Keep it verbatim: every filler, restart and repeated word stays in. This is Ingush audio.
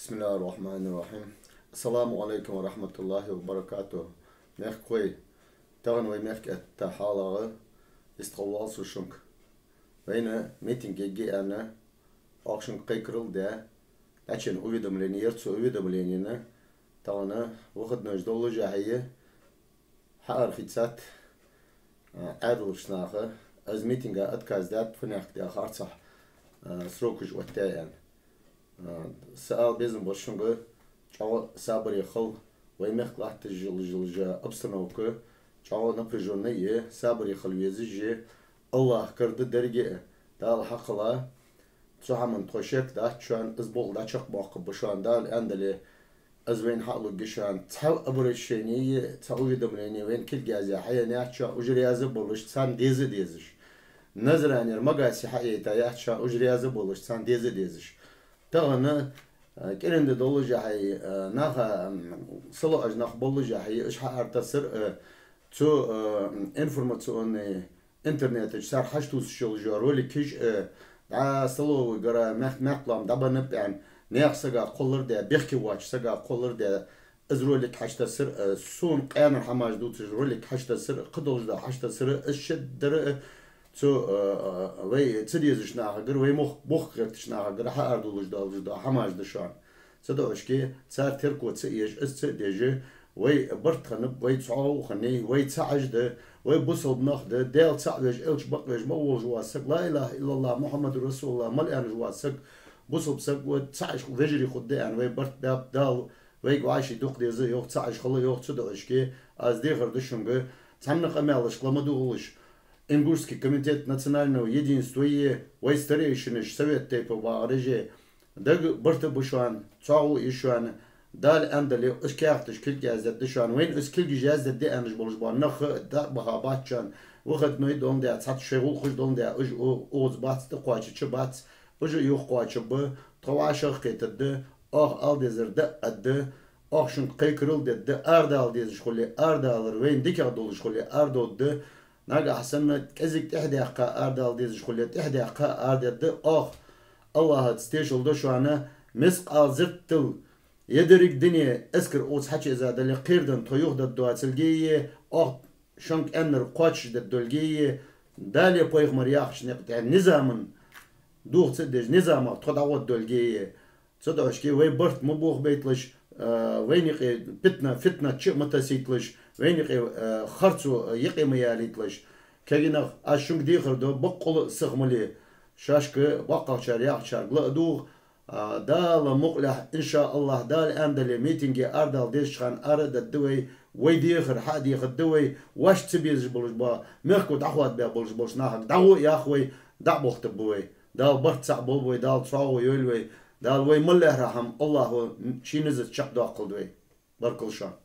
بسم الله الرحمن الرحيم. السلام عليكم ورحمة الله وبركاته. Мехкахой, тахан вай мехка этта хьалагӀа, йистхилла воал со шуга. Вайна митинг ергья аьнна, оаха шуга кхайкарал даь, дӀачуенна уведомлени яр. Цу уведомленена тахан выходной доллашехьа, хьаарахийцад, а, Ӏаьдалаш наха, из митинга отказ даьд, фуннахьа да харцахьа, а, срокаш оттаяь аьнна. А, са ала безам ба шуга, чӀоагӀа сабаре хила, вай мехка латташ йола, йола обстановка чӀоагӀа напряжённая я, сабаре хила везаш я, АллахӀа кара да деррига а, Дала хьакхелла. Цу хӀаман тхо шек дац шоана, из болх дӀачакхбоаккхаргба шоана, Дала аьнна дале, из вайна хьалургья шоана. Цхьа обращени, цхьа уведомлени вайна кулга язъяь хьаенна яц шоана, уж раьза болаш, царна деза а дезаш. Назранера Магасе хьаяйта яц шоана, уж раьза болаш, царна деза а дезаш. Тахан, а, кӀиранди доллашехьа, а, наха, м, салоӀаш нах боллашехьа, уж хьаараттасар, а, цу, а, информационный интернета чу цар хьачутувсаш йола роликаш, э, дӀа столовойгара мехк-, мехкалоам дӀабеннаб аьнна, наьха сага кхоллар даь, бехке воацача сага кхоллар даь, из ролик хьачутассар, э, сона къаьнара хӀамаш дувцаш ролик хьачутассар, кхыдолаш да хьачутассар, из шеддар, э, цу, э, э, вай ца дезача нахагара, вай мох-, мохк гӀертача нахагара хьаарадувлаш долаш да хӀамаш да шоана. Цудухьа цар терко ца еш, из ца деш, вай барт хиннаб, вай цхьоагӀо хиннай, вай цхьа Ӏаж да, вай бусалба нах да, Даьла цаӀ веш, элча бакъвеш ма волаш вола саг, لا إله إلا الله محمد رسول الله мел аьнна вола саг, бусалба саг ва, цхьа Ӏаж вежарий хургда аьнна, вай барт баьб, Дала вайга вӀаший дукха деза йоах, цхьа Ӏаж хила йоах. Цудухьа аз дехар да шуга, цхьанна къамаьлашка ла ма дугӀалаш, Ингушский комитет национального единства е, вай старейшинаш, совет тейпов багӀараш е, дага барт ба шоана, цхьоагӀо я шоана, Дала аьнна дале, уж каьхаташ кулга яздергда шоана, вайна уж кулгаш яздергда аьнна болаш бола нах дӀабаха бац шоана, выходной долаш да, цхьацца шоай гӀулакхаш долаш да, уж у-, укхаза бац, тӀакхоачача бац, уж юхакхоачаргба, тхо вӀашагӀкхетаргда, оаха ала дезар дӀааргда, оаха шуга кхайкарал дергда, арадала дезаш хуле, арадалар, вайна дикагӀа долаш хуле, арадоаргда, нагахьа санна кӀезига тӀехьадаьккха арадала дезаш хуле, тӀехьадаьккха арадергда. Оаха АллахӀаца тешал ду шоана, мискъал зарратал е деррига дуне эскар укхаза хьачуэза дале, кхерадаьнна тхо юхадергдоацалга е, оаха шуга аьннар кхоачашдергдолга е, Дала е пайхамара яхача никъ тӀа низама духьа ца деш, низамах тхо дӀагӀоргдолга е. Цудухьа вай барт ма бохабайталаш, а, вайна юкъе питна, фитнат чу а ма тассийталаш, вайна юкъе, а, харцо, а, юкъе ма ялийталаш. Кагий нах, аз шуга дехар ду, баккъала а сиха ма ле. Шоашка боккхагӀчар яхачарга ла а дугӀа, а, Дала мукъалехь, иншааллахӀ, Дала аьнна дале, митинге арадала дезача хана ара а дергда вай, вай дехар хьа а дехаргда вай, вӀаший ца безаш болаш ба, мехко дӀахоадабаь болаш болча нахага дӀагӀо а йоах вай, дӀа а бохийтаргба вай. Дала барт цхьа болба вай, Дала цхьоагӀо йойла вай, Дала вай мел лаьрхӀа хӀама АллахӀа ший низаца чакхдоаккхалда вай. Баркал шоана.